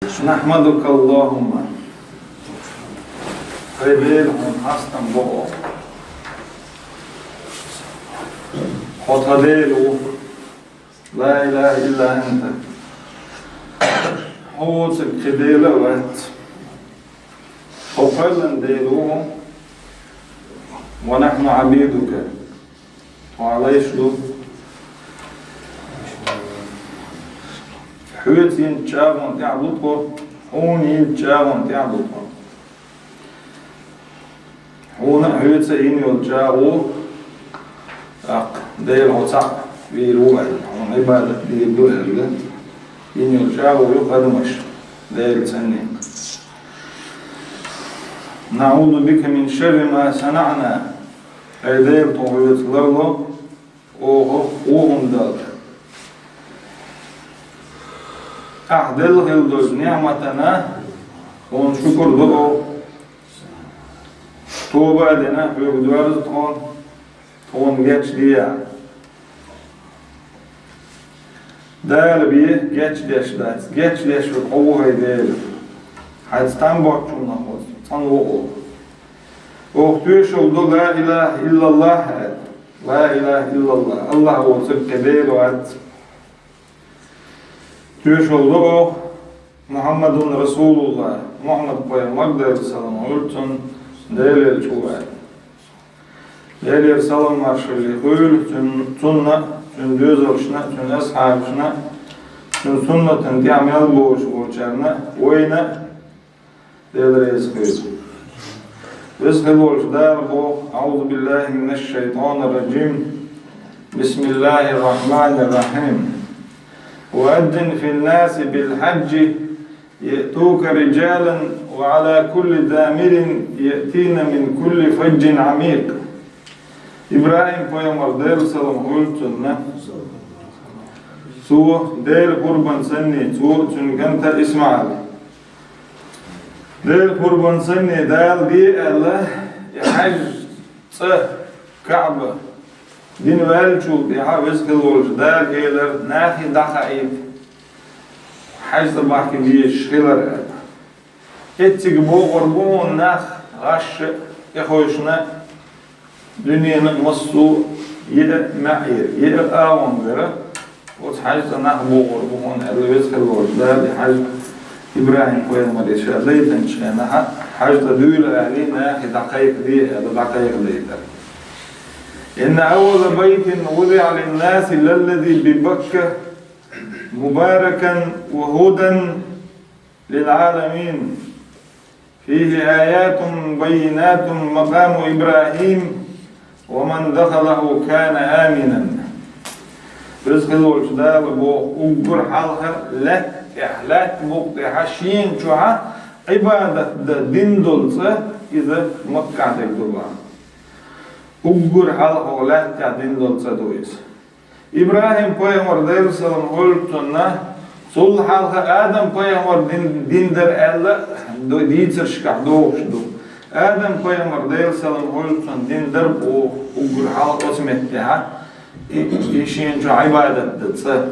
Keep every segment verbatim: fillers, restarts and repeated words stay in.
نحمدك اللهم. Хьай Дела, хьуна хастам бо оха. Хьо тха Дела ву. لا إله إلا أنت. Хьо воцург кхин Дела а вац. Хьо кхоьллина Дела ву. ونحن عبيدك. Хьо хьа лайш ду. Хьоьца йинчу чӀагӀонна тӀехь ду тхо, хьуна йинчу чӀагӀонна тӀехь ду тхо. Хьуна а, хьоьца а йина йолу чӀагӀо, тӀаккха Дела хьо цхьаъ вийр ву аьлла, хьуна Ӏибадат дийр ду аьлла, йина йолу чӀагӀо ю адамаш, Дела цӀанне. نعوذ بك من شر ما صنعنا. Хьай Дела, тхо хьоьца ларло, оха ву хӀума далла. Ахь делла хилла долчу неӀматана хьуна шукур до оха. Тоба а дина, хьоьга доьрзу тхуна, тхуна гечдехьа. Дала бен гечдеш дац, гечдеш верг хьо ву, хьай Дела. Хьайца там боцчунах оцу цӀанву оха. Оха тоьшалла до لا إله إلا الله аьлла. لا إله إلا الله. АллахӀ воцург кхин Дела вац. Тоьшалла до оха محمد رسول الله, Мухьаммад пайхамар, Делера салам хуьлда цунна, Делан элча ву аьлла. Делера салам-маршалла хуьлда цунна, цунна, цуьнан доьзалшна, цуьнан асхьабашна, цуьнан суннатана тӀехь мел бовлуш болчарна, вайна Дела реза хуьлда. Веза хилла волчу Дала боху: أعوذ بالله من الشيطان الرجيم. بسم الله الرحمن الرحيم. وأذن في الناس بالحج يأتوك رجالا وعلى كل ضامر يأتين من كل فج عميق. ИбрахӀим пайхамар, Делера салам хуьлда цунна, цо Делан пурбанна санний, цо а, цуьнан кӀант а ИсмаӀил. Делан пурбанна санний Дала де аьлла, и хьаьжцӀа, КаӀба, дина ваьллачул тӀаьхьа Веза хилла волчу Дала элира нахе дӀахаийта, хьаьжцӀа бахка дезаш хилар аьлла. Эццига бохур бу хьуна нах, гӀаш а, тӀехойшна а, дуьненан массо а, е а маьӀӀера, е а агӀонгара, оцу хьаьжцӀа нах бохур бу хьуна аьлла Веза хилла волчу Дала, и хьаьжцӀа ИбрахӀим пайхамаре ша дайтинчу хенахь, хьаьжцӀа дуьйла алий, нахе дӀакхайкхаде аьлла, дӀакхайкхадайтар. إن أول بيت وضع للناس للذي ببكة مباركا وهدى للعالمين. فيه آيات بينات مقام إبراهيم ومن دخله كان آمنا. Веза хилла волчу Дала боху, уггар хьалха лаьтта тӀехь, лаьтта букъа тӀехь шена чохь Ӏибадат дан дина долу цӀа иза Маккахь дерг ду боху. Уггар хьалха лаьтта тӀехь дина долу цӀа ду иза. ИбрахӀим пайхамар, Делера салам хуьлда цунна, цул хьалха Адам-пайхамар дин, дин дара аьлла ду-, дийцаршкахь догӀуш ду. Адам-пайхамар, Делера салам хуьлда цунна, дин дара боху уггар хьалха оцу меттехь, и, и шена чохь Ӏибадат дан цӀа.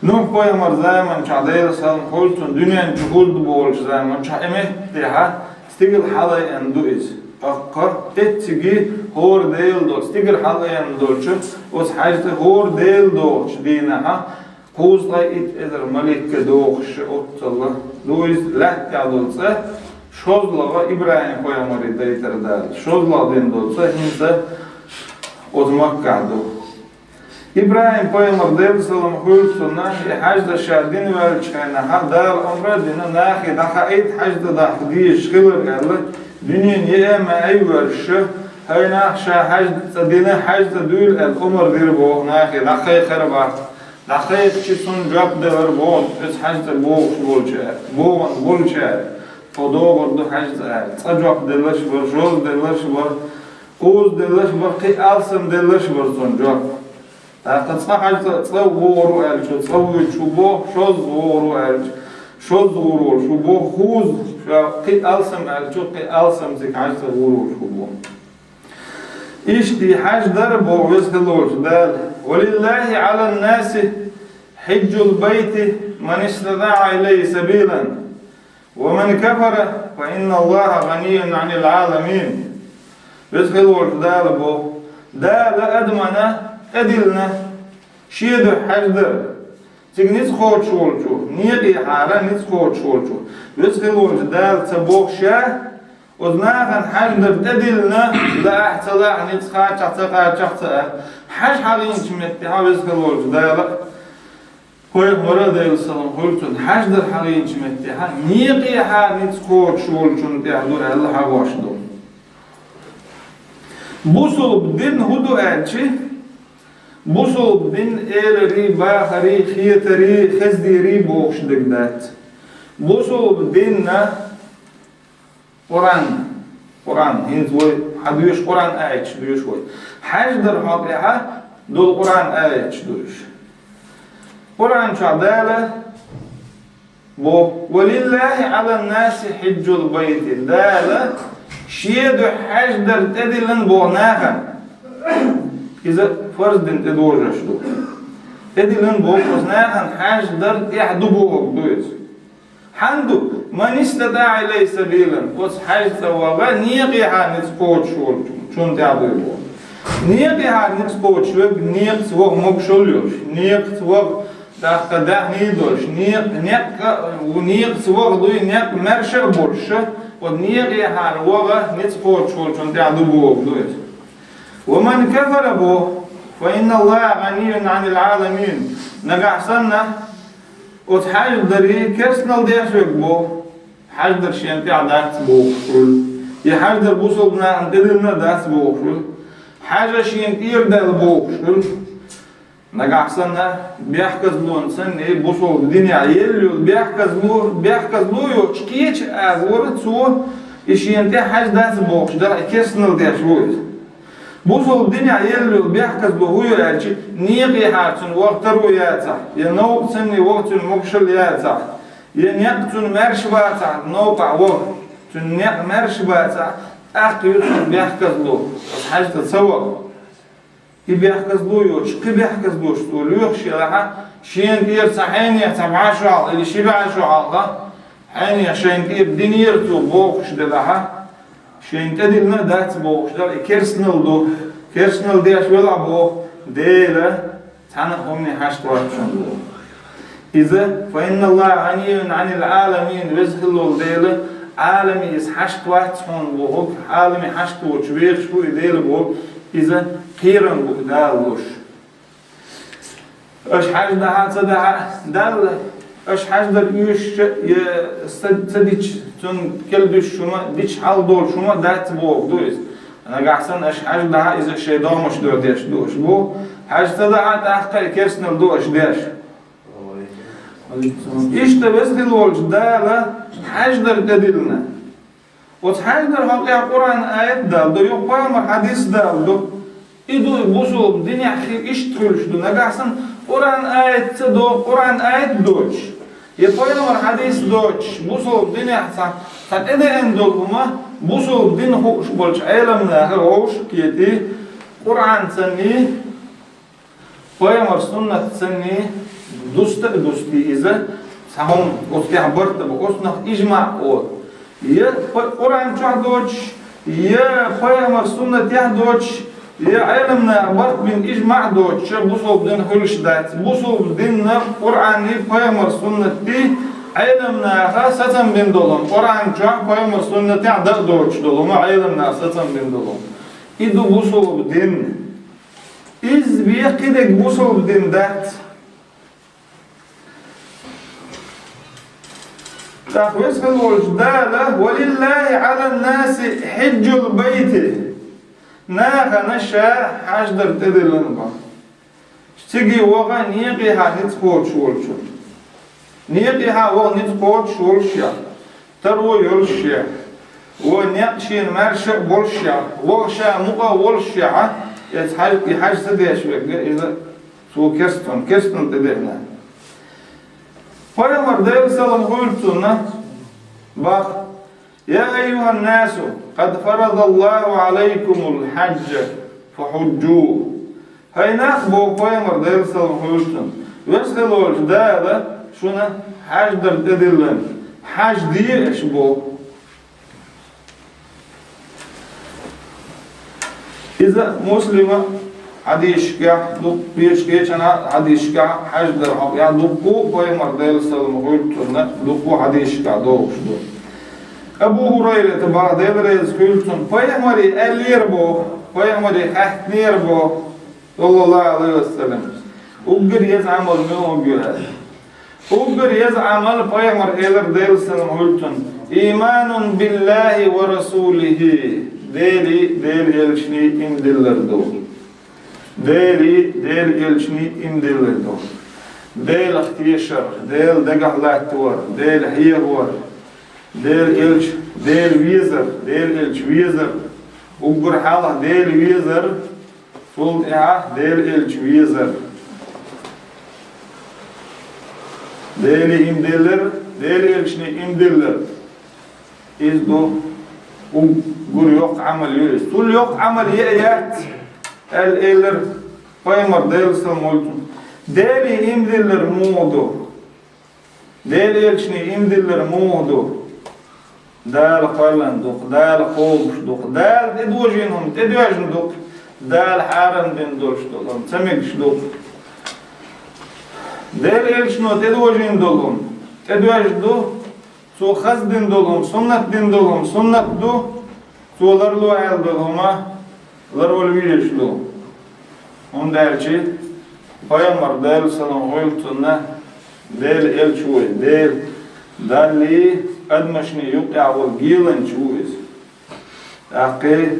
Нухь-пайхамар заманчохь, Делера салам хуьлда цунна, дуьнен чу хӀузда болчу заманчохь и меттехь, стигала хьалаайина ду иза. ТӀаккха эцциге хӀора Дела долу, стигала хьалаайина долчу оцу хьаьжцӀа хӀора Дела догӀучу дийнахь, кхузткъе итт эзар малик догӀуш оццул ду иза, лаьтта тӀехь долу цӀа, шозлагӀа ИбрахӀим-пайхамаре дайтар Дала. ШозлагӀа дина долу цӀа хӀинца оцу Маккахь ду. ИбрахӀим-пайхамар, Делера салам хуьлда цунна, и хьаьжцӀа ша дина ваьллачу хенахь, Дала омра а дина, нахе дӀахаийта хьаьжцӀа дахка дезаш хилар аьлла, дуьненан еа маьӀӀе воьрзуш, хӀай нах, ша хьаьжцӀа дина, хьаьжцӀа дуьйла аьлла, омра дира боху, нахе дӀакхайкхар боху. ДӀакхайкхича, цунна жоп делар боху, оцу хьаьжцӀа богӀуш болчара, богӀун болчара: «Тхо догӀур ду хьаьжцӀа», – аьлла. Цкъа жоп делларш бара, шозза делларш бара, кхузза делларш бара, кхин алсам делларш бара цунна жоп. ТӀаккха цкъа хьаьжцӀа, цкъа вогӀур ву аьлча, цкъа вуьйцуш ву боху, шозза вогӀур ву аьлча, шозза гӀур волуш ву боху, кхузза, ша кхин алсам аьлча, кхин алсам цига хьаьжцӀа гӀур волуш ву боху. Иштта и хьаьж дар боху Веза хилла волчу Дала: «ولله على الناس حج البيت من استطاع إليه سبيلا». ومن كفر فإن الله غني عن العالمين. Веза хила волчу Дала боху: Дала адамана тӀедиллина шен дуьхьа хьаьждар, цига ницкъ кхочуш волчу, некъехьара ницкъ кхочуш волчу. Веза хила волчу Дала ца боху ша, оцу нахана хьаьждар тӀедиллина, лаахь ца лаахь, ницкъ кхачахь ца кхачахь ца а, хьаьжа хьагӀийначу меттехьа Веза хила волчу Дала, пайхамара а, Делан салам хуьлда цунна, хьаьждар хьагӀийначу меттехьа, некъехьара ницкъ кхочуш волчунна тӀехь ду аьлла хьагӀош ду. Бусулба дин хӀун ду аьлча, бусулба дин эларий, бахарий, хетарий, хездерий бохуш дерг дац. Бусулба динна Къуръан, Къуръан, хӀинца вай хьадоьшу Къуръан аяташ доьшу вай. Хьаьждар хьокъехьа долу Къуръан аяташ ду уьш. Къуръан чохь Дала боху: «ولله على الناس حج البيت». Дала шен дуьхьа хьаьждар тӀедиллина боху нахана. Иза фарз дина тӀедожош ду. ТӀедиллина боху оцу нахана хьаьждар тӀехь ду бохург ду иза. Хьанна ду? «من استطاع إليه سبيلا». Оцу хьаьжа цӀа ваха некъехьа ницкъ кхочуш волчу, цунна тӀехь дуй боху. Некъехьа ницкъ кхочуш верг некъаца ваха могушалла йолуш, некъаца ваха тӀаккха даьхний долуш, некъ-, некъ-, некъаца ваха дуй, некъ маьрша а болуш, оцу некъехьара ваха ницкъ кхочуш волчунна тӀехь ду бохург ду иза. «ومن كفر» боху, «فإن الله غني عن العالمين». Нагахь санна, оцу хьаьждарий керстанал деш верг боху, хьаьждар шена тӀехь дац бохуш хуьлу. И хьаьждар бусулба нахана тӀедиллина а дац бохуш хуьлу. Хьаьжа шена тӀера даьлла бохуш хуьлу. Нагахь санна, бехказлонан санна, и бусулба динехь елла йолу бехказло, бехказло йоцуш кхечу агӀора цо и шена тӀе хьаьжа дац бохуш дара, и керстанал деш ву иза. Бусулба динехь елла йолу бехказло хӀун ю аьлча, некъехьара цунна ваха таро яцахь, я новкъа санна ваха цуьнан могушалла яцахь, я некъ цунна маьрша бацахь, новкъахь ваха цуьнан некъ маьрша бацахь, тӀаккха ю цунна бехказло, оцу хьаьжа цӀа ца ваха. И бехказло йоцуш, кхин бехказлош цо лоьхуш елахь а, шена тӀера цхьа хьенех цхьа бӀе шо хьалха или ши бӀе шо хьалха, хьенех шайна тӀера динера цо бохуш делахь а, шайна тӀедиллина а дац бохуш дара, и керстанал ду. Керстанал деш велахь боху, Дела цхьана а хӀумане хьашт вац шуна боху. Иза: «فإن الله غني عن العالمين», Веза хила волу Дела, Ӏаламе иза хьашт вац хьуна бохург, Ӏаламе хьашт воцуш вехаш ву и Дела боху, иза кхерам бу Дала луш. Аша хьаьжа дахьа а, ца дахьа а, Далла аша хьаьждар оьшуш а, я ца, ца дича, цунна кӀел дуьсуш хӀума, дича хьал долуш хӀума дац бохург ду иза. Нагахь санна аша хьаьжа дахьа а, иза шайн догӀмаш дор деш ду аша боху, хьаьжа ца дахьа а, тӀаккха и керстанал ду аша деш. Иштта Веза хила волчу Дала хьаьждар тӀедиллина. Оцу хьаьждар хьокъехь Къуръан аят а далдо, юха пайхамар хьадис а далдо. И ду бусулба динехь хи-, иштта хуьлуш ду. Нагахь санна Къуръан аят ца до, Къуръан аят а доцуш, я пайхамар хьадис а доцуш, бусулба динехь цхьа, цхьа тӀедеана долу хӀума бусулба дин хууш болчу Ӏеламнаха вовшах а кхетий, Къуръан санний, пайхамар суннат санний, дуста а дустий иза, цхьа хӀума оцу тӀехь барт а бу, оцунах ижмаъ а олу. Я пай-, Къуръан чохь доцуш, я пайхамар суннатехь доцуш, я Ӏеламнаха барт бина ижмаъ а доцуш, бусулба дин хуьлуш дац. Бусулба динна Къуръанний, пайхамар суннатий, Ӏеламнаха сацам бина долу хӀума. Къуръан чохь, пайхамар суннатехь дан а доцуш долу хӀума, Ӏеламнаха сацам бина долу хӀума. И ду бусулба дин. Иза бен кхидерг бусулба дин дац. ТӀаккха Веза хила волчу Дала: «ولله على الناس حج البيت». Нахана ша хьаьждар тӀедиллина боху. Цига ваха некъехьа ницкъ кхочуш волчунна. Некъехьа ваха ницкъ кхочуш волушехь, таро йолушехь, ва некъ шена маьрша а болушехь, ваха ша мукъа а волушехь, эца хьаьж-, и хьаьжа ца деш верг, иза цо керстан, керстанал тӀедеана. Пайхамар, Делан салам хуьлда цунна, бах: «يا أيها الناس قد فرض الله عليكم الحج فحجوا». ХӀай нах, боху пайхамар, Делан салам хуьлда цунна, Веза хила волчу Дала шуна хьаьждар тӀедиллина. хьаж де аша боху. Иза Муслима хьадисашкахь дукха, кхечанхьа хьадисашкахь хьаж дар хьокъехь дуккха а пайхамар, Делан салам хуьлда цунна, дуккха а хьадисашкахь догӀуш ду. Абу Хурайрата боху, Дела реза хуьлда цунна, пайхамаре аьллера боху, пайхамаре хаьттинера боху, саллаллаху Ӏалайхи ва саллам, уггар еза Ӏамал муьлха ю аьлла. Уггар еза Ӏамал, пайхамар элира, Делан салам хуьлда цунна: «Ийманун биллахи ва расулихи», Делий, Делан элчаний иман диллар ду. Делий, Делан элчаний иман диллар ду. Делах тешар, Дела дагахь латтор, Дела хьехор, Делан элча, Дела везар, Делан элча везар, уггар хьалха Дела везар, цул тӀаьхьа Делан элча везар. Делий иман диллар, Делан элчаний иман диллар. Иза ду уггар йоккха Ӏамал ю иза. Цул йоккха Ӏамал е а яц, аьлла элира пайхамар, Делан салам хуьлда цунна. Делий иман диллар муха ду? Делан элчаний иман диллар муха ду? Дала кхоьллина ду-кх, Дала кхобуш ду-кх, Дала тӀедожийна хӀума тӀедоьжна ду-кх, Дала хьарам дина долуш долу хӀума ца мегаш ду-кх. Делан элчано тӀедожийна долу хӀума тӀедоьжна ду, цо хаза дина долу хӀума суннат дина долу хӀума суннат ду, цо ларло аьлла долу хӀума ларвала везаш ду. ХӀунда аьлча пайхамар, Делан салам хуьлда цунна, Делан элча ву иза, Дела, Даллий, адамашний юккъехь волу геланча ву иза. ТӀаккха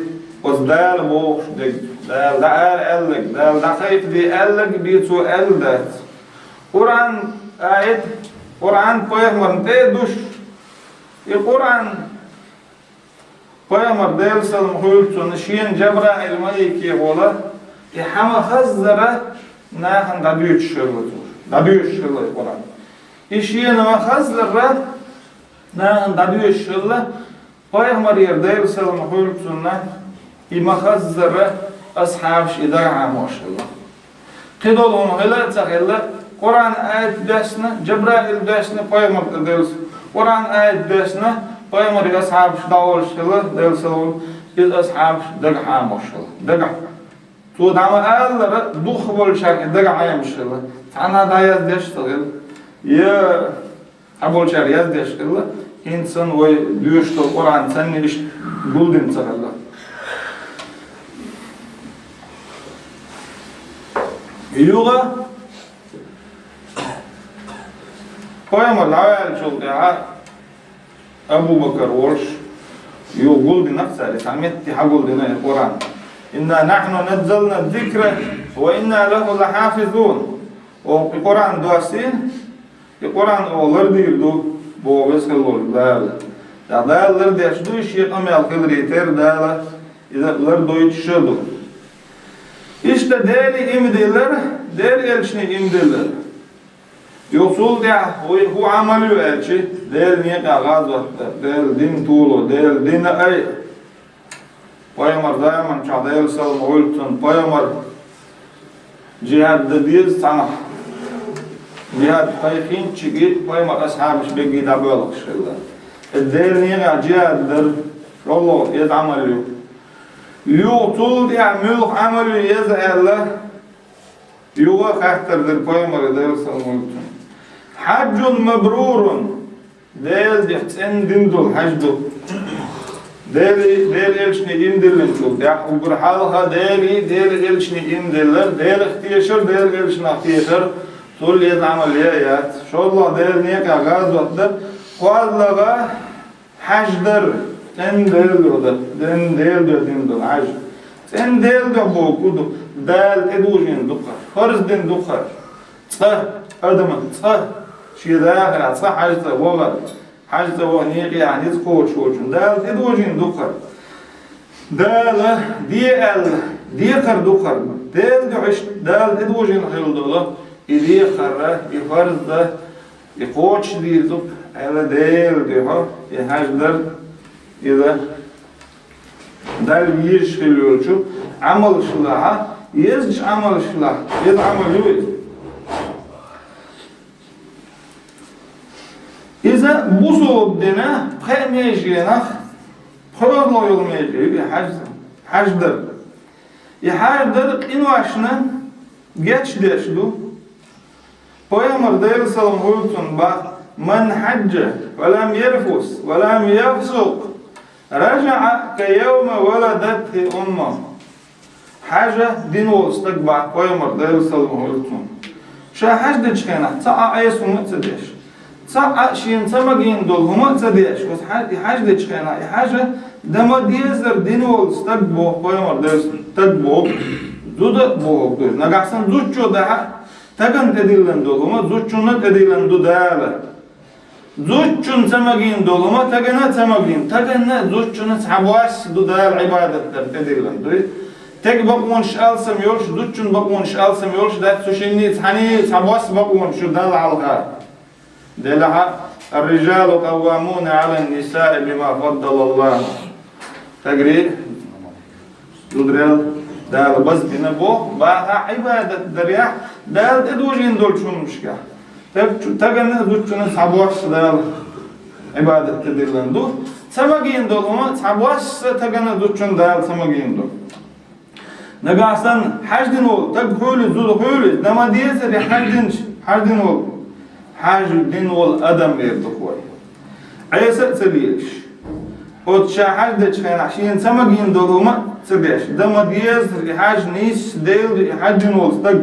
оцу Дала бохуш дерг, Дала дӀаала аьлларг, Дала дӀакхайкхаде аьлларг бен цо аьлла дац. Къуръан аят, Къуръан пайхамарна тӀе а душ, и Къуръан Пайхамар, Делан салам хуьлда цунна, шена Жабраил малике волу, и хьан ма-хаззара нахана дӀадоьшуш хилла цо. ДӀадоьшуш хилла и Къуръан. И шена ма-хаззара нахана дӀадоьшуш хилла, пайхамарера, Делан салам хуьлда цунна, и ма-хаззара асхьабаш и дагахь Ӏамош хилла. Кхидолу хӀума хила а ца хилла, Къуръан аят доьссина, Жабраил доьссина, пайхамар тӀе делла. Къуръан аят доьссина, пайхамарий асхьабаш дӀаволуш хилла, Делла салам, иза асхьабаш дагахь Ӏамош хилла. Дагахь. Цо дӀа ма-аллара, дукхахболчарна и дагахь Ӏемаш хилла. Цхьанна дӀаяздеш а ца хилла. Я Цхьаболчара яздеш хилла, хӀинца санна вай доьшуш долу Къуръан санна иштта гулдина ца хилла. Юха пайхамар дӀаваьллачул тӀаьхьа Абу Бакар волуш, юха гулдина-кх цара, цхьа метте хьагулдина и Къуръан. «Инна нахьну наззална зикра ва инна лаху лахьафизун». Оха и Къуръан доссийна, и Къуръан оха лардийр ду, боху Веза хилла волчу Дала. Ткъа Дала лардеш ду, и шен къамел хиларе терра Дала иза лардойтуш а ду. Иштта Деле иман диллар, Делан элчане иман диллар. Юха цул тӀаьхьа вай хӀун Ӏамал ю аьлча, Делан некъа гӀазот дар, Делан дин толо, Делан дин айа. Пайхамар заманчохь, Делан салам хуьлда цунна, пайхамар жихӀад дан деза цхьанхьа. ЖихӀад кхайкхинчигахь пайхамар асхьабаш берриге дӀабоьлхуш хилла. Делан некъехь жихӀад дар, шолгӀа, еза Ӏамал ю. Юха цул тӀаьхьа муьлха Ӏамал ю еза аьлла, юха хаттар дира пайхамаре, Делан салам хуьлда цунна. «Хьаджун мабрурун». Делан дуьхьа цӀена дина долу хьаж ду. Деле, Делан элчане иман диллинчул тӀаьхьа уггар хьалха Деле, Делан элчане иман диллар, Делах тешар, Делан элчанах тешар, цул еза Ӏамал е а яц. ШолгӀа Делан некъехь гӀазот дар, кхоалгӀа хьаж дар, цӀена Делан дуьхьа дар, цӀена Делан дуьхьа дина долу хьаж. ЦӀена Делан дуьхьа бохург хӀун ду? Дала тӀедожийна ду-кх хӀара, фарз дина ду-кх хӀара. Цкъа, адаман цкъа, шен дахарехь цкъа хьаьжцӀа вахар, хьаьжцӀа ваха некъехь ницкъ кхочуш волчун Дала тӀедожийна ду-кх хӀара. Дала де аьлла, декхар ду-кх хӀара. Делан дуьхьа иштта Дала тӀедожийна хилла долу и декхар, и фарз, и кхочушдийр ду-кх аьлла, Делан дуьхьа и хьаж дар, иза Далла везаш хилла йолчу Ӏамалшлахь, езачу Ӏамалшлахь, еза Ӏамал ю иза. Иза Бусалба дина пхеа меженах пхоьалгӀа йолу меже ю и хьаьж-, хьаьж дар. И хьаьж дар къиношна гечдеш ду. Пайхамар, Делан салам хуьлда цунна, бах: «Ман хьаджа ва лам ярфус ва лам яфсукъ, ражаӀа ка явми валадатху умму». Хьаьж дина волу стаг, бах Пайхамар, Делан салам хуьлда цунна, ша хьаьж дечу хенахь цхьа а Ӏеса хӀума а ца деш, цхьа а шена ца магийна долу хӀума а ца деш, оцу хьаьж-, и хьаьж дечу хенахь, и хьаьж дан ма-деззара дина волу стаг, боху Пайхамар, Делан стаг боху, зуда а боху дуй. Нагахь санна зудчо дахьа, тагана тӀедиллина долу хӀума зудчунна тӀедиллина ду Дала. Зудчунна ца магийна долу хӀума тагана а ца магийна. Тагана а зудчунна цхьабосса ду Дала Ӏибадат дар тӀедиллина дуй. Стеган бакъонаш алсам йолуш, зудчун бакъонаш алсам йолуш дац, цу шинна цхьаьна цхьабосса бакъонаш ю Далла хьалха. Делахь а: «Ар-рижалу къаввамуна Ӏалан-нисаи бима фаддалаллаху». Стегарий зударий Дала базбина боху, баха Ӏибадат дарехь Дала тӀедожийна долчу хӀуманашкахь. Стаг чу-, тагана а зудчунна цхьабосса Дала Ӏибадат тӀедиллина ду. Ца магийна долу хӀума цхьабосса тагана а зудчунна Дала ца магийна ду. Нагахь санна хьаьж дина волу стаг хуьлийла, зуда хуьлийла, дан ма-деззара хьаьж динчу, хьаьж дина волу, хьаьж дина волу адам вер ду хӀой. Ӏеса а ца лелаш, оцу ша хьаьж дечу хенахь шена ца магийна долу хӀума а ца деш, дан ма-деззара и хьаьж нийса Делан дуьхьа хьаьж дина волу стаг,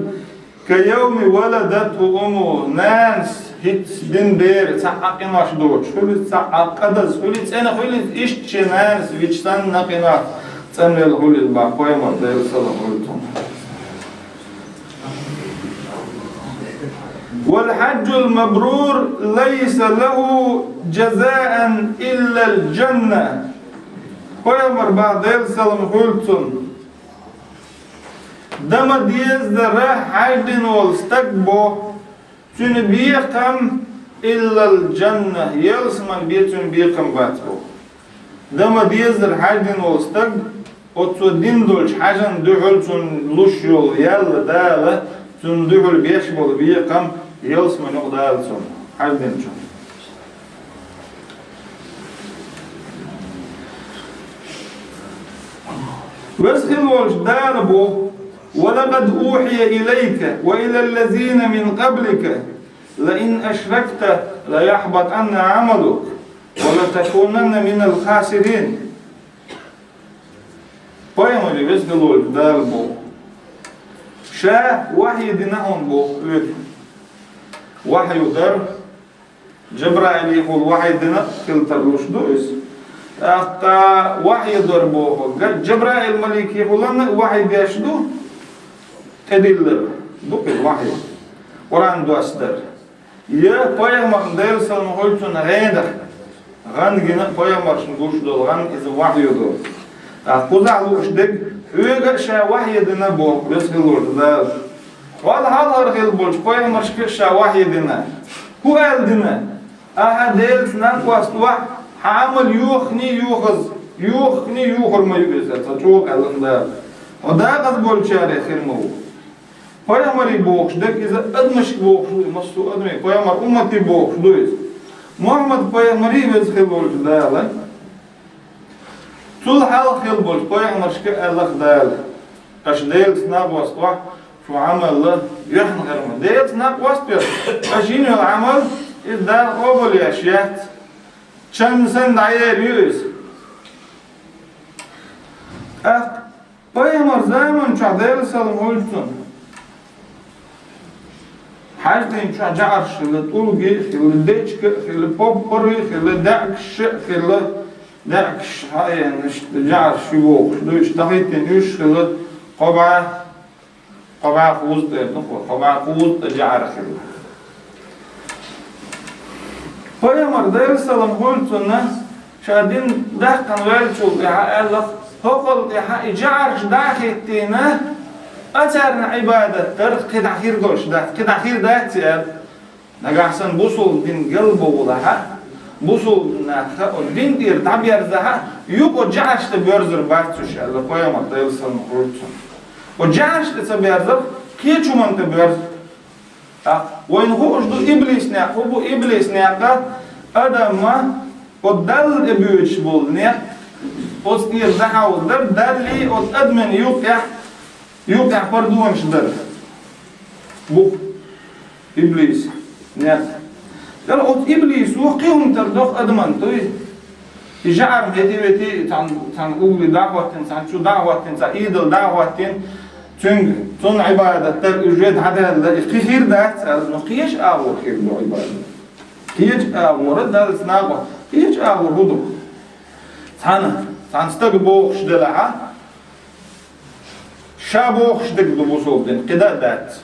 ка явми валадатху умму, нанас хӀинца дина бер цхьа а къинош доцуш хуьлийла, цхьа а къадаза хуьлийла, цӀена хуьлийла, иштта шен нанас вича санна къинош цӀанвелла хуьлийла, бах Пайхамар, Делан салам хуьлда цунна. «Вал хьаджул мабрур лайса лаху джазаан иллал джанна». Пайхамар, бах Делан салам хуьлда цунна, дан ма-деззара хьаьж дина волу стаг бо, цуьнан бекхам, иллал джанна, ялсамани бен цуьнан бекхам бац бо. Дан ма-деззара хьаьж дина волу стаг, оцо дина долчу хьаьжна дуьхьал цунна луш йолу ял Дала, цунна дуьхьал беш болу бекхам ялсамани юкъа далла цунна, хьаьж динчунна. Веза хилла волчу Дала боху: «Ва лакъад ухьия илайка ва илаллазина мин къаблика лаин ашракта лаяхьбатанна Ӏамалука ва латакунанна минал хасирин». Пайхамаре, веза хилла волчу Дала боху: «Ша вахьйу дина хьуна», боху, оьгу. Вахьйу дар, Джабраилехула вахьйу дина хила тарлуш ду иза. ТӀаккха вахьйу дар боху, га-, Джабраил маликехула вахьйу деш ду, тӀедиллар ду иза вахьйу. Къуръан доссадар. Я пайхамарна, Делан салам хуьлда цунна, гӀенах, гӀан гина, пайхамаршна гуш долу гӀан иза вахьйу ду. ТӀаккха кхузахь лууш дерг, хьоьга а ша вахьйу дина боху, веза хилла волчу Дала. Хьол хьалхара хилла болчу пайхамаршка а ша вахьйу дина. ХӀун аьлла дина? Ахьа Делаца накъост вахь, хьан Ӏамал йоханий, йохаз, йоханий, йохар ма ю иза, цхьа чӀогӀа аьлла Дала. Хьо декъаза болчарех хир ма ву. Пайхамарий бохуш дерг иза, адамашка бохуш ду, массо а адамий, пайхамар умматий бохуш ду иза. Мухьаммад пайхамарий, веза хилла волчу Дала. Цул хьалха хилла болчу пайхамаршка а аьлла Дала: «Аша Делаца накъост вахь, шун Ӏамал йохна хир ма». Делаца накъост веш, аша йина йолу Ӏамал, иза Дала къобалъеш яц. Чан санна дӀаер ю иза. ТӀаккха Пайхамар заман чохь, Делан салам хуьлда цунна, хьаьж дийна чохь жӀараш хилла, тӀулги а хилла, дечка а хилла, поппарий а хилла, даьӀгаш а хилла, даьӀгаш хьаенаш, жӀараш ю бохуш ду, уьш дӀахӀиттина уьш хилла, кхо бӀе, кхо бӀе кхузткъа эр ду, кхо бӀе кхузткъа жӀар хилла. Пайхамар, Делан салам хуьлда цунна, ша дин даьккхина ваьллачул тӀаьхьа аьлла: «ХӀокхул тӀаьхьа и жӀараш дӀа а хӀиттийна, а царна Ӏибадат дар кхидӀа хир долуш дац, кхидӀа хир дац», – аьлла. Нагахь санна бусулба дин галбовлахь а, бусулба нах а дин тӀера дӀаберзахь а, юкъа жӀараш тӀе боьрзур бац уьш аьлла, пайхамар, Делан салам хуьлда цунна. Оцу жӀараш тӀе ца берзарх, кхечу хӀуманна тӀе боьрзу. ТӀаккха вайна хууш ду иблис некъ, хӀун бу иблис некъ, Адамо оцу Далла тӀе боьдуш болу некъ, оцу тӀера дӀахьовзар, Даллий оцу адамийн юккъехь, юккъехь пардонаш дар. Бу иблис, некъ. Делахь оцу иблисо кхин хӀума тардо адамна, дуй? И жӀар хӀетий-ветий, цхьана, цхьана угли дӀа а хӀоттийна, цхьана чу дӀа а хӀоттийна, цхьа идол дӀа а хӀоттийна, цуьнга, цунна Ӏибадат дар уже дӀадаьлла, и кхин хир дац аьлла, но кхечу агӀор хир ду Ӏибадат. Кхечу агӀора Далла накъост, кхечу агӀор хӀун ду? Цхьана, цхьана стага бохуш делахь, ша бохуш дерг ду бусалба дин, кхин дан а дац.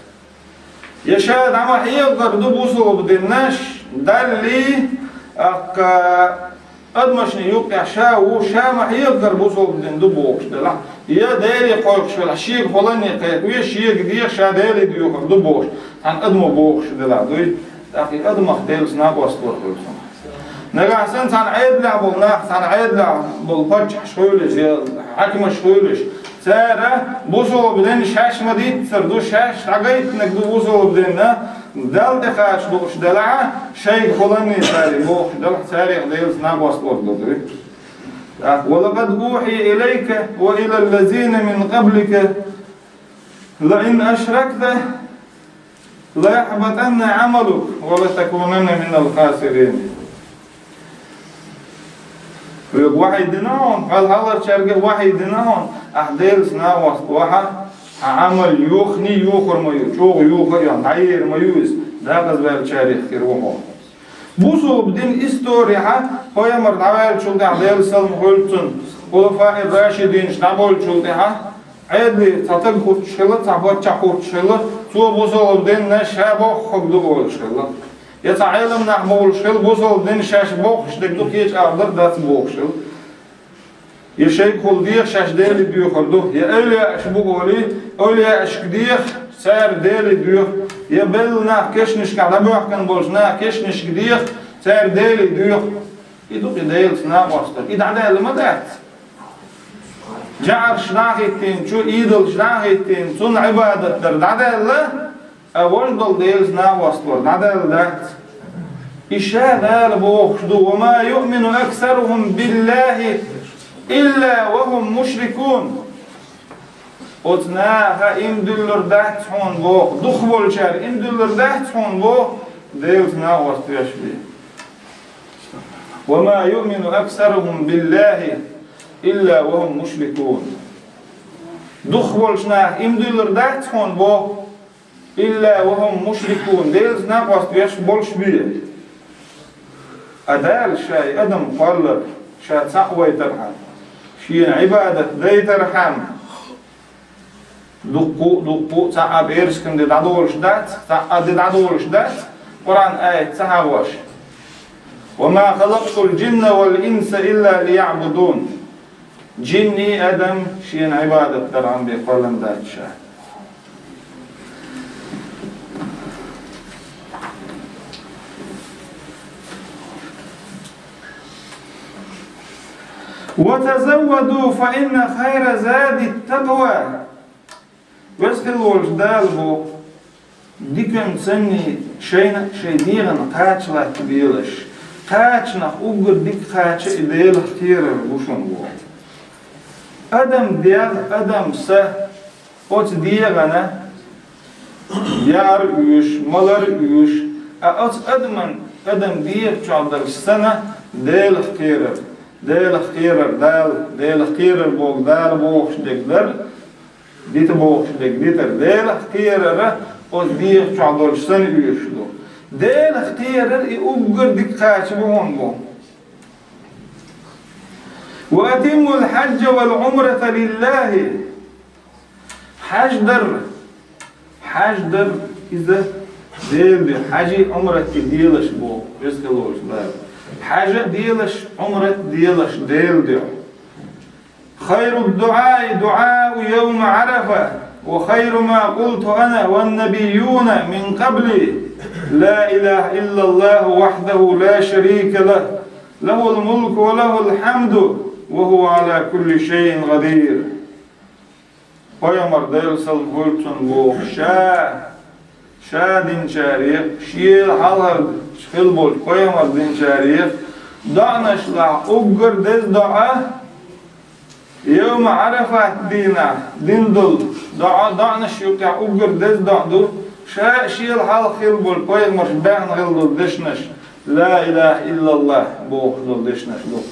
Я ша дӀа ма хьехарг ду бусалба динна, Даллий, тӀаккха адамашна юккъехь ша ву, ша ма хьехарг бусалба дин ду бохуш делахь, я Деле кхойкхуш велахь, шега хӀулланне кхайкхаве, шега деха, ша Деле доьхург ду бохуш, цхьана адамо бохуш делахь, дуй? ТӀаккха и адамах Делаца накъост вара хуьлу цунах. Нагахь санна цхьана Ӏедалехь болу нах, цхьана Ӏедалехь болу паччахьаш хуьлуш, я хьаькамаш хуьлуш, цара бусалба дин шаьш ма-дийццара ду, шаьш дӀагайтинарг ду бусалба дин, Далла тӀе кхача лууш делахь, шайга хӀулланне цара бохуш делахь, царех Делаца накъост вара ду дуй? ТӀаккха: «Ва лакъад ухьия илайка ва илаллазина мин къаблика лаин ашракта лаяхьбатанна Ӏамалука ва латакунанна минал хасирин». Хьоьга вахьий дина хьуна, хьол хьалхарчаьрга а вахьий дина хьуна, ахь Делаца накъост вахь, хьан Ӏамал йоханий йохур ма ю, чӀогӀа йоха а йо, дӀаер ма ю иза, декъаза ваьллачарех хир ву хьо. Бусалба дин историхьа, пайхамар дӀаваьллачул тӀаьхьа, Делан салам хуьлда цунна, хулафаир-рашидинаш дӀаболчул тӀаьхьа, Ӏедале цхьа стаг хӀуттуш хилла, цхьа паччахь хӀуттуш хилла, цо бусалба динна ша боккхург ду олуш хилла. Я цхьа Ӏеламнах бовлуш хилла, бусалба дин шаьш боккхуш дерг ду, кхечу агӀор дар дац бохуш хилла. Я шайгахула деха, шаьш Деле доьхур ду, я эвлияаш бу олий, эвлияашка деха, цара Деле доьху, я белла нах кешнашкахь дӀабоьхкина болчу наха кешнашка деха, цара Деле доьху. И ду-кх и Делаца накъосталла. И дӀадаьлла ма дац. ЖӀарш дӀа а хӀиттийна, чу идолаш дӀа а хӀиттийна, цунна Ӏибадат дар дӀадаьлла, а важа долу Делаца накъосталла дӀадаьлла дац. И ша Дала бохуш ду: «Ва ма юъмину аксарухум биллахи илла ва хум мушрикун». Оцу наха иман дуьллур дац хьуна боху, дукхахболчара иман дуьллур дац хьуна боху, Делаца накъост веш бен. «Ва ма юъмину аксарухум биллахи илла ва хум мушрикун». Дукхахболчу наха иман дуьллур дац хьуна боху, «илла ва хум мушрикун», Делаца накъост веш болуш бен. А Дала ша и адам кхоллар, ша цхьаъ вайтархьама, шена Ӏибадат дайтархьама, дуккха а, дуккха а цхьа а берашкан де дӀадолуш дац, цхьа а де дӀадолуш дац, Къуръан аят ца хьахош: «Ва ма халакътул джинна вал инса илла лияъбудун». Джинни а, адам а шена Ӏибадат дархьама бен кхоьллина дац ша. «Ва тазавваду фа инна хайра зади ттакъва». Веза хила волчу Дала боху: «Диканца санний шайна а, шайн дегӀана кхача латтабелаш. Кхачанах уггар дика кхача и Делах кхерар бу шуна», – боху. Адам дегӀ, адам са, оцу дегӀана яар оьшу, малар оьшу, а оцу адаман, адам дегӀа чохь долуш санна, Делах кхерар. Делах кхерар Дала, Делах кхерар боху Дала бохуш дерг дар, дита бохуш дерг дитар. Делах кхерара оцу дегӀа чохь долуш санна оьшуш ду. Делах кхерар и уггар дика кхача бу хьуна бу. «Ва атиммул хьаджа вал Ӏумрата лиллахи». Хьаж дар, хьаж дар иза Делан дуьхьа. Хьажий, Ӏумратий делаш боху, веза хила волчу Дала. Хьаж а делаш, Ӏумрат а делаш Делан дуьхьа. «Хайру ддуӀаи дуӀау йовма Ӏарафа, ва хайру ма къулту ана ван набийюна мин къабли: ла илаха иллаллаху вахьдаху ла шарика лах, лахул мулку ва лахул хьамду, ва хува Ӏала кулли шайин къадир». Пайхамар, Делан салам хуьлда цунна, боху: ша, ша динчарех, шел хьалхара хила болчу пайхамар динчарех доӀанашлахь уггар деза доӀа, йовма Ӏарафат дийнахь дина долу доӀа, доӀанаш юкъехь уггар деза доӀа ду, ша а шел хьалха хила болу пайхамарша баьхна хила долу дешнаш, ла илаха иллаллах бохуш долу дешнаш ду.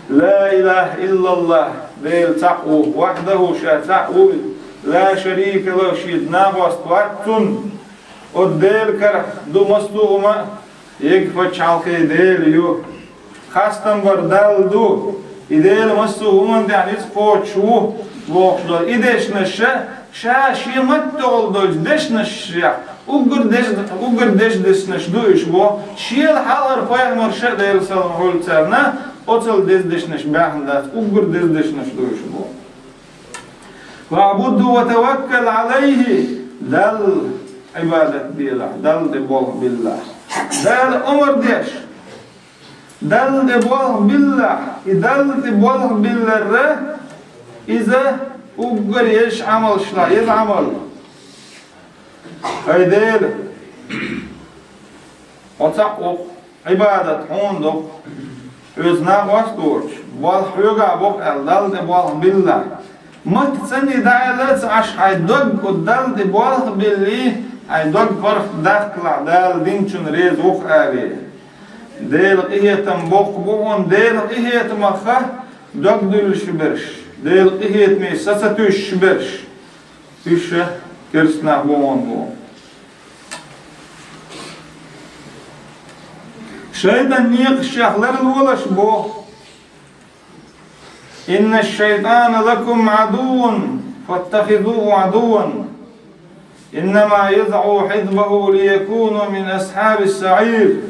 Ла илаха иллаллах, Дела цхьаъ ву, вахьдаху, ша цхьаъ ву, ла шарика лаху, шеца накъост вац цунна. Оцу Делан карахь ду массо а хӀума, ега пачхьалкхе Дела ю. Хастам бар Далла ду. И Дела массо а хӀуманна тӀехь ницкъ кхочуш ву, бохуш долу и дешнаш ша, ша шен маттахула долчу дешнашех уггар деш-, уггар деза дешнаш ду уьш боху. Шел хьалхара пайхамарша а, Делан салам хуьлда царна, оццул деза дешнаш баьхна дац, уггар деза дешнаш ду уьш боху. «ВаӀбудхӀу ва таваккал Ӏалайхи», Далла Ӏибадат делахь, Далла тӀе болх биллахь. Дала омра деш, Далла тӀе болх биллахь, и Далла тӀе болх биллар, иза уггар еза Ӏамалшла еза Ӏамал. ХӀай Дела, хьо цхьаъ ву-кх, Ӏибадат хьуна ду-кх, хьоьца накъост воцуш, болх хьоьгахь бу-кх аьлла, Далла тӀе болх биллахь. Матта санна дӀааьлла а ца Ӏаш, хьайн дог оцу Далла тӀе болх а билли, хьайн дог паргӀатдаккхалахь, Дала динчунна реза ву-кх алий. Делан къинхетам боккха бу хьуна, Делан къинхетамах дог дуьллуш берш, Делан къинхетаме са ца туьйсуш берш. Уьш ша керста нах бу хьуна боху. ШайтӀан некъаш шех ларлолаш боху: «Инна шайтӀана лакум Ӏадуввун фаттахизухӀу Ӏадувван. Иннама ядӀу хьизбахӀу лиякуну мин асхьабис саӀир».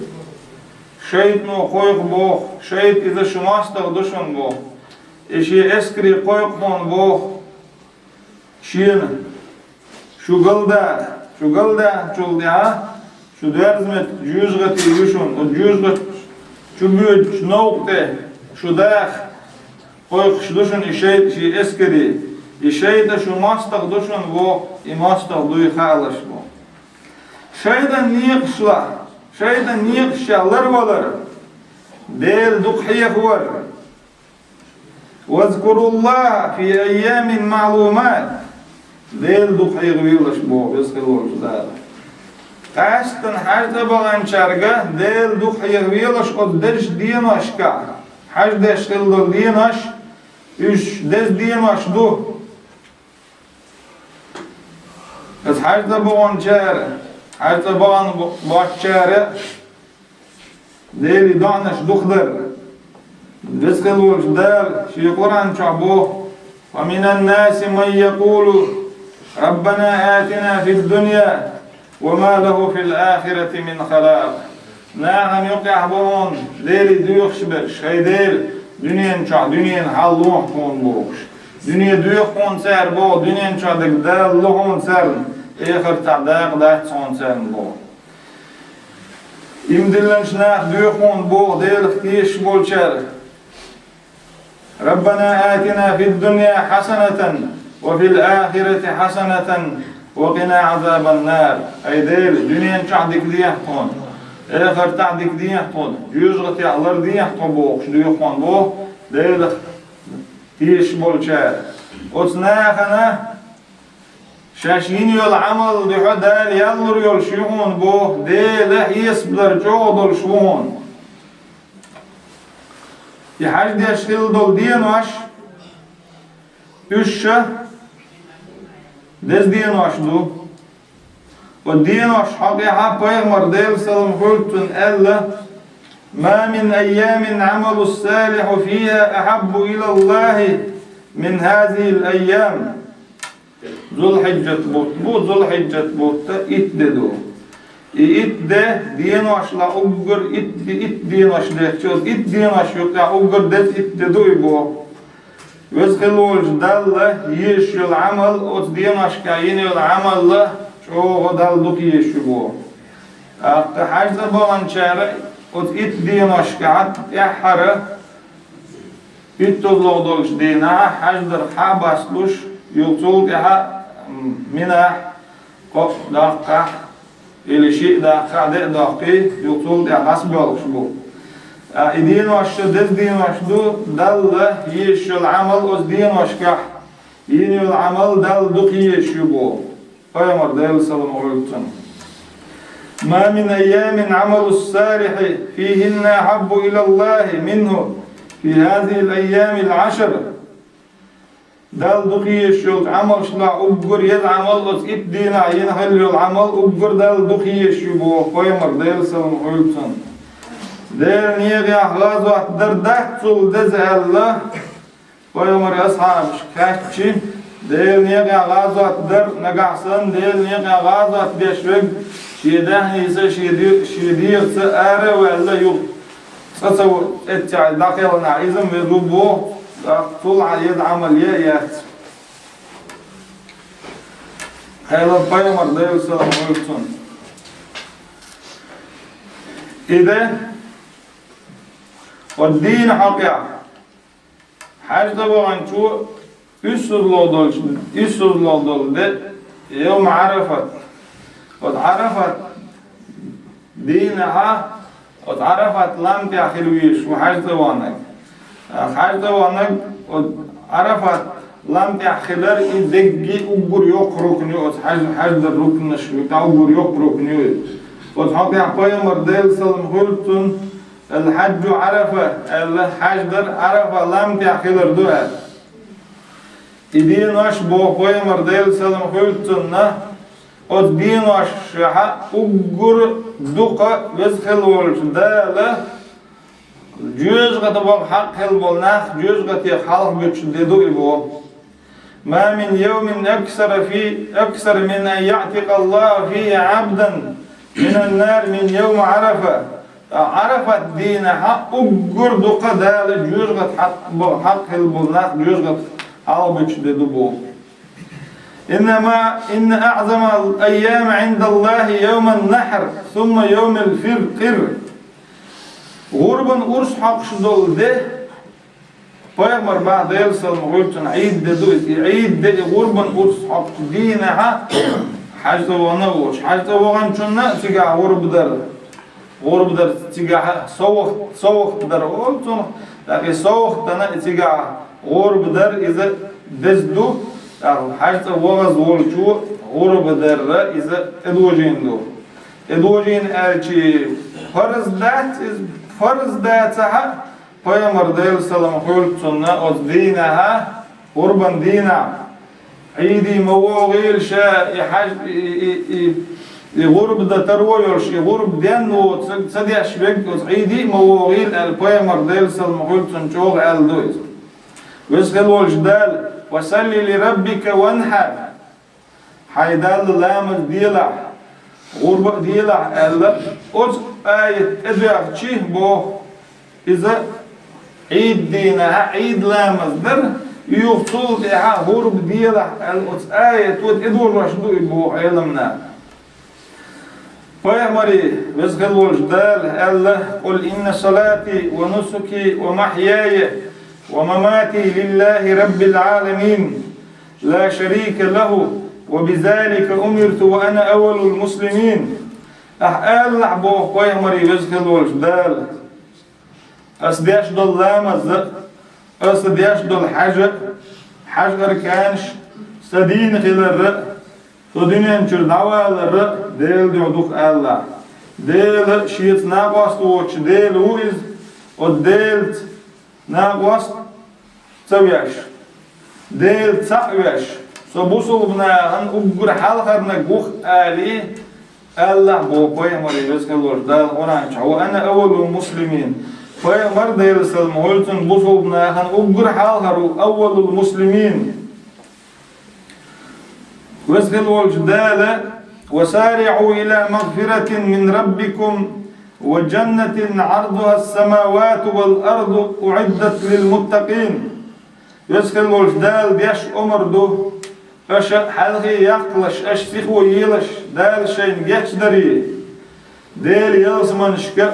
ШайтӀано кхойкху боху, шайтӀа иза шун мостагӀа ду шуна боху. И шен эскаре кхойкху хьуна боху. Шена, шу галдаха, шу галдахначул тӀаьхьа шу доьрза меттиг жоьжахати ю шуна, оцу жоьжахати чу боьдучу новкъа тӀе шу даха кхойкхуш ду шуна и шайтӀа шен эскаре. И шайтӀа шун мостагӀа ду шуна боху, и мостагӀа дуй хаалаш боху. ШайтӀан некъаш лахь, шайтӀан некъаш шех ларвалар, Дела дукха хьехавар. «ВазкуруллахӀа фи айямин маӀлумат». Дела дукха хьехавелаш боху Веза хила волчу Дала. Къаьсттина хьаьж цӀа баханчаьрга Дела дукха хьехавелаш оцу дезачу деношкахь, хьаьж деш хила долу денош, уьш деза денош ду. Аса хьаьж цӀа баханчара, хьаьж цӀа бахана бо-, боцучара Деле доӀанаш дукха дар. Веза хила волчу Дала шен Къуръан чохь боху: «Ва минан наси ман якъулу: Раббана атина фид дунья, ва ма лаху фил ахирати мин халакъ». Нахана юкъехь бу хьуна Деле доьхуш берш: «ХӀай Дела, дуьнен чохь дуьненан хьал лохьа хьуна», бохуш. Дуьне доьху хьуна цара боху, дуьнен чохь дерг Дала ло хьуна царна, эхартахь дакъа дац хьуна царна боху. Иман диллинчу наха доьху хьуна боху Делах тешаш болчара: «Раббана атина фид дунья хьасанатан, ва фил ахирати хьасанатан, ва къина Ӏазабан нар». ХӀай Дела, дуьнен чохь дика дехьа тхуна, эхартахь дика дехьа тхуна, жоьжахатех лардехьа тхо бохуш доьху хьуна боху Делах тешаш болчара. Оцу нахана шаьш йина йолу Ӏамал дуьхьа Дала ял лур йолуш ю хьуна боху, Дела хьесап дар чӀогӀа долуш ву хьуна. И хьаьж деш хила долу денош, уьш ша деза денош ду. Оцу денош хьокъехь пайхамар, Делан салам хуьлда цунна, аьлла: «Ма мин айямин Ӏамалус салихьу фиха ахьаббу илаллахӀи мин хӀазихӀил айям». Зулхьиджат бутт бу, Зулхьиджат бутта итт де ду. И итт де, деношла уггар итт де, итт денош детташ, оцу итт денош юкъахь уггар деза итт де ду и боху. Веза хила волчу Далла езаш йолу Ӏамал, оцу деношкахь йина йолу Ӏамалла чӀогӀа Далла дукха езаш ю боху. ТӀаккха хьаьж цӀа баханчара оцу итт деношкахь тӀаьххьара иттазлогӀа долчу дийнахь хьаьж дарх хьа а баслуш, юха цул тӀаьхьа, м, Минахь, кхо а даккхахь, или шиъ даккха а, диъ доккхий, юха цул тӀаьхьа дӀасабоьлхуш бу. А, и денош шу деза денош ду, Далла езаш йола Ӏамал оцу деношкахь йина йолу Ӏамал Далла дукха езаш ю боху. Пайхамар, Делан салам хуьлда цунна: «Ма мин айямин Ӏамалу ссалихьи фихинна ахьаббу илаллахьи минху фи хазихил айямил Ӏашар». Далла дукха езаш йолчу Ӏамалшлахь уггар еза Ӏамал оцу итт дийнахь йина хилла йолу Ӏамал уггар Далла дукха езаш ю боху Пайхамар, Делан салам хуьлда цунна. Делан некъехь гӀазот дар дац цул деза аьлла, Пайхамаран асхьабашка хаьттича, Делан некъехь гӀазот дар, нагахь санна Делан некъехь гӀазот деш верг, шен даьхнийца, шен де-, шен дегӀаца ара а ваьлла, юха цӀа ца во-, цӀа ца дӀакхелхинехь, иза-м веза ву боху, тӀаккха цул а еза Ӏамал е а яц. Хьалха Пайхамар, Делан салам хуьлда цунна. И де, оцу дийнан хьокъехь, хьаьж дан ваханчо уьссалгӀа долчу, уьссалгӀа долу де, йовма Ӏарафат. Оцу Ӏарафат дийнахьа, оцу Ӏарафат лам тӀехь хила везаш ву хьаьж дан ваханарг. Хьаьж дан ваханарг оцу Ӏарафат лам тӀехь хилар, и дерриге уггар йоккха рукн ю, оцу хьаьж, хьаьж дан рукнаш ю, тӀе уггар йоккха рукн ю. Оцу хьокъехь Пайхамар, Делан салам хуьлда цунна, «Ал-хьаджу Ӏарафа», аьлла, хьаьж дар Ӏарафа лам тӀехь хилар ду аьлла. И денош боху Пайхамар, Делан салам хуьлда цунна, оцу деношехь уггар дукха Веза хила волчу Дала жоьжахате баха хьакъ хила болу нах жоьжахатех хьалха буьтуш де ду и боху. «Ма мин йовмин аксара фи, аксара мин ан яӀтикъаллаху фихи Ӏабдан минан-нар мин йовми Ӏарафа». Ткъа Ӏарафат дийнахьа уггар дукха Дала жоьжахате хьакъ бо-, хьакъ хила болу нах жоьжахатех хьалха буьтуш де ду боху. «Иннама, инна аӀзамал айями Ӏиндаллахи йовман-нахьр, сумма йовмал фир-, къир». ГӀурбан урс хьокхуш долу де, Пайхамар боху, Делан салам хуьлда цунна, Ӏийд де ду иза. И Ӏийд де, и гӀурбан урс хьокхучу дийнахьа хьаьж цӀа вахана а воцуш, хьаьж цӀа ваханчунна а цигахь гӀурба дар. ГӀурба дар цигахь совгӀат, совгӀат дар олу цунах, тӀаккха и совгӀат дана и цигахь гӀурба дар, иза деза ду, тӀаккха хьаьж цӀа вахаза волчо гӀурба дар иза тӀедожийна ду. ТӀедожийна аьлча, фарз дац иза, фарз дацахь а, Пайхамар, Делан салам хуьлда цунна, оцу дийнахьа, гӀурбан дийнахь, Ӏийде ма вогӀийла ша, и хьаьж, и, и, и, и гӀурба дан таро йолуш, и гӀурба денна воцург ца деш верг оцу Ӏийде а ма вогӀийла аьлла, Пайхамар, Делан салам хуьлда цунна, чӀогӀа аьлла ду иза. Веза хила волчу Дала: «Ва салли ли раббика ванхьар». Хьайн Далла ламаз делахь, гӀурба а делахь аьлла, оцу аят тӀедоьгӀчи боху, иза Ӏийд дийнахьа Ӏийд ламаз дар, юха цул тӀаьхьа гӀурба делахь аьлла, оцу аято тӀедожош ду и боху Ӏеламнаха. Пайхамаре, Веза хила волчу Дала аьлла: «Къул инна салати ва нусуки ва махьяя ва мамати лиллахи раббил Ӏаламин, ла шарика лаху, ва бизалика умирту ва ана аввалул муслимин». Ахьа алалахь боху Пайхамаре, Веза хила волчу Дала: «Аса деш долу ламаз а, аса деш долу хьаьж а, хьаьж арканаш, сан дийна хилар а, со дуьнен чуьра дӀавалар а Делан дуьхьа ду-кх», алалахь. Дела шеца накъост воцуш Дела ву иза, оцу Делаца накъост ца веш, Дела цхьаъ веш, со бусулба нахана уггар хьалхарниг ву-кх алий, алалахь боху Пайхамаре, Веза хила волчу Дала Къуръан чохь: «Ва ана аввалул муслимин». Пайхамар, Делан салам хуьлда цунна, бусулба нахана уггар хьалхар ву, аввалул муслимин. Веза хила волчу Дала: «Ва сариӀу ила магфиратин мин раббикум ва джаннатин Ӏардуха ас-самавату вал арду уӀиддат лил муттакъин». Веза хила волчу Дала деш омра ду: аша хьалхе яккхалаш, аша сихо елаш, Дала шайна гечдаре. Дела ялсаманашка,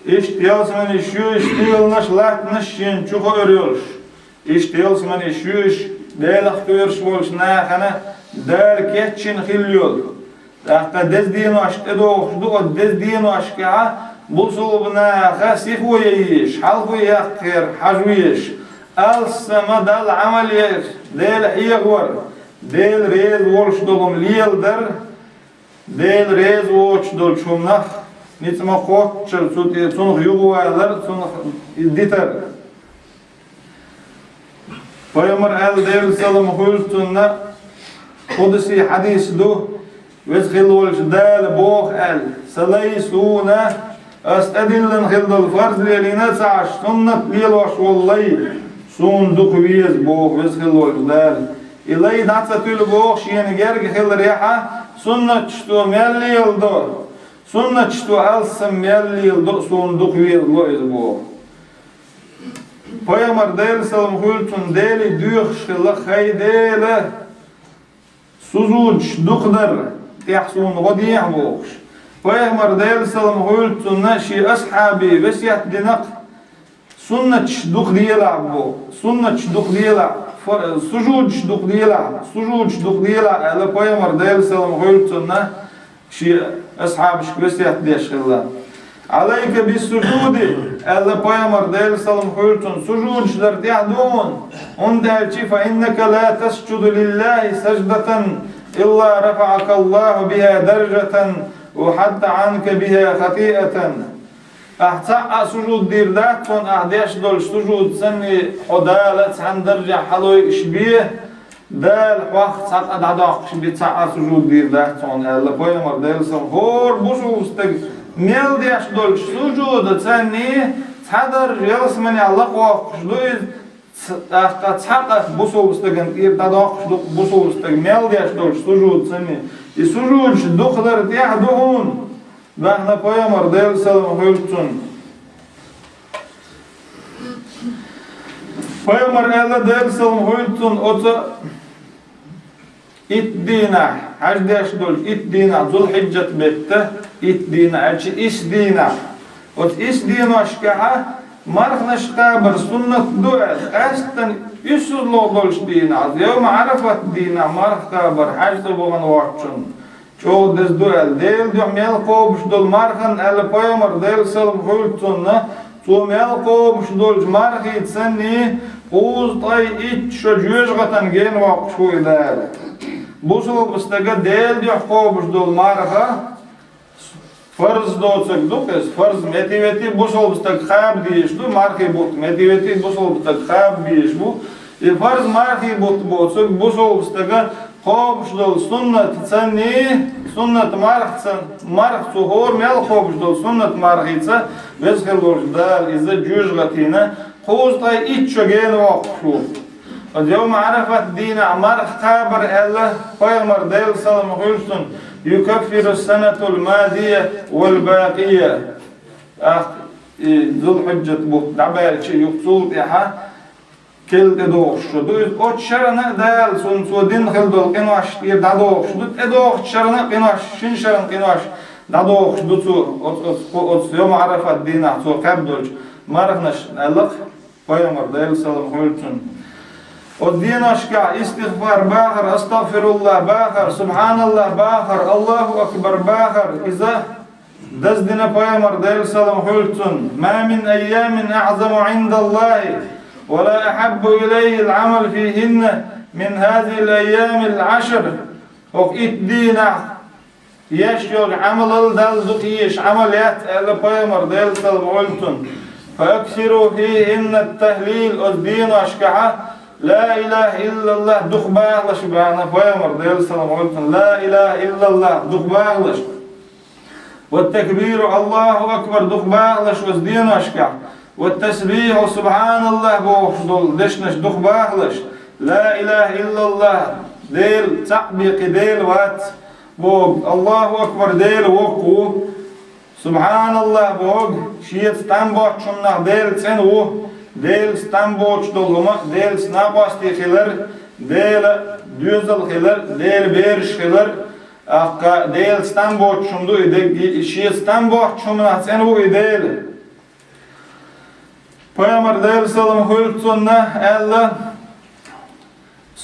иштта ялсаманаш ю иза, тӀеланаш, латтанаш шена чу хуур йолуш. Иштта ялсаманаш ю иза, Делах кхоьруш волчу нахана Дала кечйина хилла йолу. ТӀаккха деза денош тӀедогӀуш ду, оцу деза деношкахь бусулба наха сихо яйеш, хьалхо яккхар хьажа везаш, алссама Далла Ӏамал яр, Дела хьехавар, Дела реза волуш долу хӀума леладар, Дела реза воцуш долчу хӀуманах ницкъ ма-кхоччура цу тӀе, цунах юхавалар, цунах дитар. Пайхамар аьлла, Делан салам хуьлда цунна, къудси хьадис ду, Веза хилла волчу Дала боху аьлла: «Сан лай суна, ас тӀедиллина хилла долу фарз лелийна а ца Ӏаш, суннат лелош волу лай суна дукха веза», боху Веза хилла волчу Дала. И лай дӀа ца туьлу боху шена герга хиларехьа, суннаташ цо мел леладо, суннаташ цо алссам мел леладо, суна дукха везало иза боху. Пайхамар Делан салам хуьлда цунна Деле доьхуш хилла: «Хай Дела, сужудаш дукха дар, тӀехь суна гӀо дехьа», бохуш. Пайхамар Делан салам хуьлда цунна шен асхьабе весет динарг: «Суннаташ дукха делахь», боху, «суннаташ дукха делахь, фа-, сужудаш дукха делахь, сужудаш дукха делахь», аьлла, Пайхамар Делан салам хуьлда цунна шен асхьабашка весет деш хилла. «Ӏалайка бис-сужуди», аьлла Пайхамар Делан салам хуьлда цунна, сужудаш дар тӀехь ду хьуна, хӀунда аьлча: «Фа иннака ла тасжуду лиллахи саждатан илла рафаӀака Аллаху биха даржатан ва хьатта Ӏанка биха хатиатан». Ахь цхьаъ а сужуд дийр дац хьуна, ахь деш долчу сужуд санна хьо Дала цхьана даржехь хьалойуш бен, Дала хьох цхьа къа дӀадоккхуш бен цхьаъ а сужуд дийр дац хьуна аьлла, Пайхамар Делан салам. ХӀора бусулба стаг мел деш долчу сужуда санна цхьа даржа ялсаманехь лакхоккхуш ду иза, ц-, тӀаккха цхьа къа бусулба стагана тӀера дӀадоккхуш ду бусулба стаг мел деш долчу сужуда санна. И сужудаш дукха дар тӀехь ду хьуна, баьхна Пайхамар Делан салам хуьлда цунна. Пайхамар аьлла, Делан салам хуьлда цунна, оцу итт дийнахь, хьаьждеш долчу итт дийнахь, Зулхьиджат беттан итт дийнахь, аьлча исс дийнахь. Оцу исс деношкахьа марханаш кхабар суннат ду аьлла, къаьсттина уьссазло долчу дийнахь, Йовма Ӏарафат дийнахь марха кхабар хьаьж цӀа вахана воцчунна. ЧӀогӀа деза ду аьлла, Делан дуьхьа мел кхобуш долу мархан аьлла, Пайхамар Делан салам хуьлда цунна, цо мел кхобуш долчу мархица санна, кхузткъе итт шо жоьжахатана гена воккхуш ву и Дала. Бусулба стага Делан дуьхьа кхобуш долу марха, фарз доцург ду иза, фарз метта-ветта бусулба стаг кхаба дезаш ду, мархий бутт метта-ветта бусулба стаг кхаба безаш бу. И фарз мархий бутт боцург бусулба стага кхобуш долу суннат санна, суннат мархца, марха цо хӀора мел кхобуш долу суннат мархица, Веза хилла волчу Дала иза жоьжахатийна, кхузткъе итт шо гена воккхуш ву. Оцу Йовма Ӏарафат дийнахь марха кхабар аьлла, Пайхамар Делан салам хуьлда цунна, юкаффиру санатул мадия вал бакъия. ТӀаккха и Зулхьиджат бутт дӀабаьлча юха цул тӀаьхьа керла тӀедогӀуш шо ду иза. Оцу шарна а Дала цунна цо дина хилла долу къинош тӀера дӀадогӀуш ду, тӀедогӀучу шарна а къинош, шина шарна къинош дӀадогӀуш ду цо, оцу, оцу, оцу Йовма Ӏарафат дийнахь цо кхаьбна долчу марханаш аьлла-кх Пайхамар Делан салам хуьлда цунна. Оцу деношкахь истигъфар бахар, астагъфируллахӀ бахар, субхьаналлахӀ бахар, Аллаху акбар бахар, иза даздина Пайхамар Делан салам хуьлда цунна: «Ма мин айямин аӀзаму Ӏиндаллахи ва ла ахьаббу илайхил Ӏамал фихинна мин хазихил айямил Ӏашр». ХӀокху итт дийнахь еш йолу Ӏамалал Далла дукха езаш Ӏамал яц аьлла Пайхамар Делан салам хуьлда цунна. «Фа аксиру фихинна ат-тахлил», оцу деношкахьа «Ла илаха иллаллахӀ» дукха бахалаш бахна Пайхамар Делан салам хуьлда цунна. «Ла илаха иллаллахӀ» дукха бахалаш. «Ва такбиру, Аллаху акбар» дукха бахалаш оцу деношкахь. «Ва тасбиху, субхьаналлахӀ» бохуш долу дешнаш дукха бахалаш. «Ла илаха иллаллахӀ», Дела цхьаъ бен кхин Дела вац боху, «Аллаху акбар» Дела воккха ву. «СубхьаналлахӀ» боху, шеца там боцчу хӀуманах Дела цӀена ву. Делаца там боцуш долу хӀума Делаца накъостий хилар, Делан доьзал хилар, Делан бераш хилар. ТӀаккха Делаца там боцуш хӀума ду и дерг, и шеца там боцчу хӀуманах цӀена ву и Дела. Пайхамар Делан салам хуьлда цунна аьлла: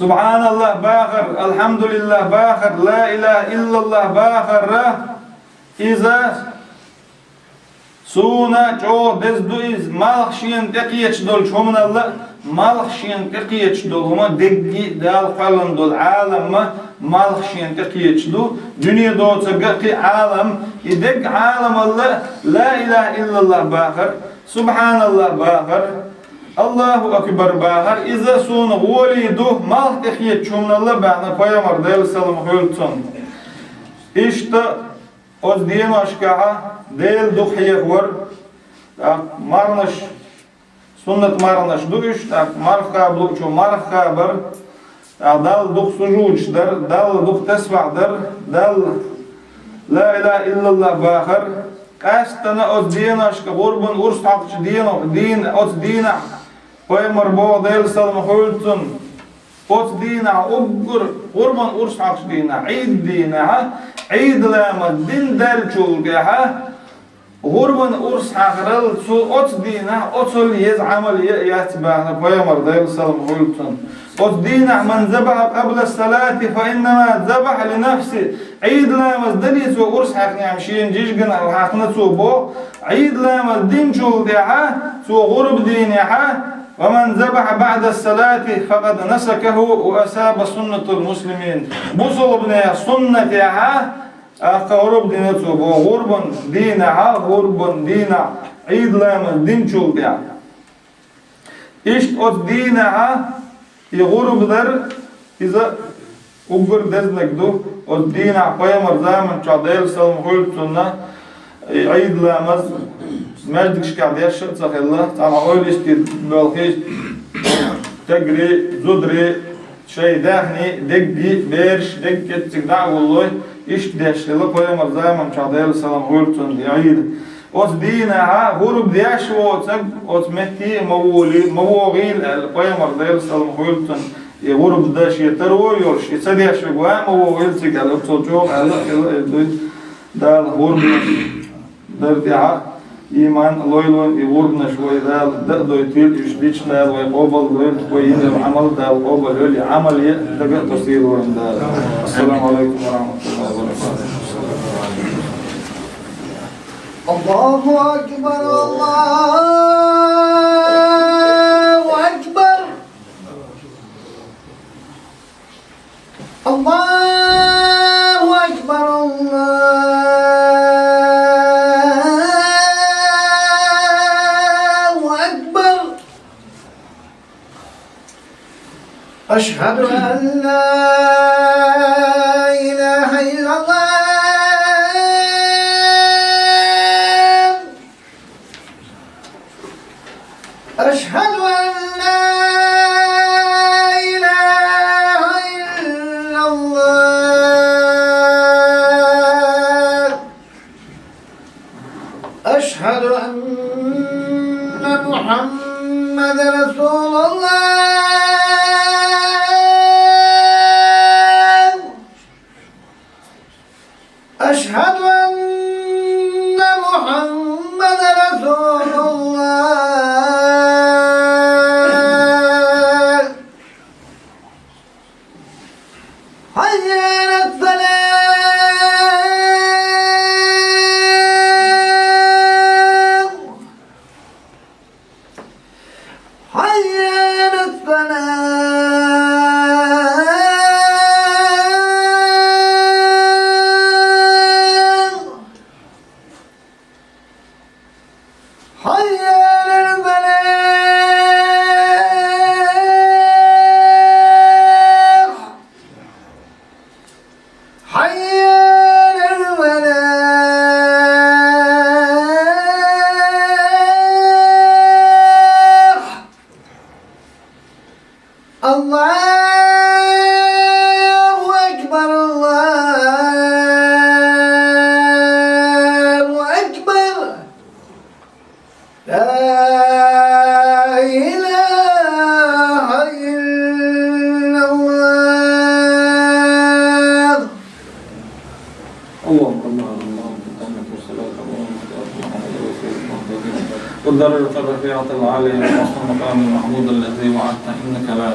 СубхьаналлахӀ бахар, АлхьамдулиллахӀ бахар, ла илахӀа иллаллахӀ бахар, иза суна чӀогӀа деза ду иза, малх шена тӀекхеча долчу хӀуманал а, малх шена тӀекхеча долу хӀума дегги а Дала кхоьллина долу Ӏалам а, малх шена тӀекхеча ду, дуьне доцург а кхин а Ӏалам, и дегга Ӏаламал а ла илахӀа иллаллахӀ бахар, субхьаналлахӀ бахар, АллахӀу акбар бахар, иза суна гӀоле ду, малх тӀекхечачу хӀуманал а бахьана пайхамар, Делан салам хуьлда цунна. Иштта оцу деношкахь Дела дукха хьехавар, тӀаккха марханаш, суннат марханаш ду уьш, тӀаккха марха кхаба луучо марха кхабар, тӀаккха Далла дукха сужудаш дар, Далла дукха тасбихь дар, Далла ла илахӀа иллаллахӀ бахар. Къаьсттана оцу деношка гӀурбан урс хьокхучу дийнахь, дийна, оцу дийнахь пайхамар боху, Делан салам хуьлда цунна, оцу дийнахь уггар гӀурбан урс хьокхучу дийнахь, Ӏийд дийнахь, Ӏийд ламаз дина даьллачул тӀаьхьа, гӀурбан урс хьахарал цо оцу дийнахь оццул еза Ӏамал е а яц бахана пайхамар, Делан салам хуьлда цунна. Оцу дийнахь: «Ман забахьа къабла салати, фа иннама забахьа ли нафси». Ӏийд ламаз дале цо урс хьаькхнехь, шена жижигана хьаькхна цо боху, Ӏийд ламаз динчул тӀаьхьа цо гӀурба дийнехьа: «Ва ман забахьа баъда салати, факъад насакаху ва асаба суннатал муслимин». Бусалбанех суннатехьа, тӀаккха гӀурба дина цо боху, гӀурбан дийнахьа, гӀурбан дийнахь, Ӏийд ламаз динчул тӀаьхьа. Иштта оцу дийнахьа и гӀурба дар, иза уггар дезнаг ду, оцу дийнахь пайхамар заман чохь, Делан салам хуьлда цунна, и Ӏийд ламаз маьждигашкахь деш а ца хилла, цхьана ойла йисте боьлхий, стегарий, зударий, шайн даьхний, дегги, бераш, дегги кӀезиг дӀа а вуллой, иштта деш хилла пайхамар заман чохь, Делан салам хуьлда цунна, и Ӏийд. Оцу дийнахьа гӀурба деш воцург оцу метте а ма волий, ма вогӀийла аьлла, пайхамар, Делан салам хуьлда цунна, и гӀурба дан шен таро а йолуш, и ца деш верг ван а ма вогӀийла цига аьлла, цо чӀогӀа аьлла а хилла, и дуй Дала гӀурбанаш дар тӀехьа. Иман а лойла вайн, и гӀурбанаш вай Дала дан а дойтийла, уьш дича Дала вай къобал дойла, вай йина йолу Ӏамал Дала къобал йойла, и Ӏамал е а дага а тосийла вайн Дала. Ассаламу алайкум ва рахматуллахи ва баракатух. Аллаху акбар, Аллаху акбар. Аллаху акбар, Аллаху акбар. Ашхаду ан ла илаха иллаллах. أشهد أن لا إله إلا الله. أشهد أن محمد رسول الله. أشهد أن محمد رسول الله. حي على الصلاة. حي على الصلاة. حي على الفلاح. حي على الفلاح. الله أكبر، الله أكبر. لا إله إلا الله. اللهم صل على محمد وعلى آل محمد. والدرجة الرفيعة العالية والمقام المحمود الذي وعدته إنك لا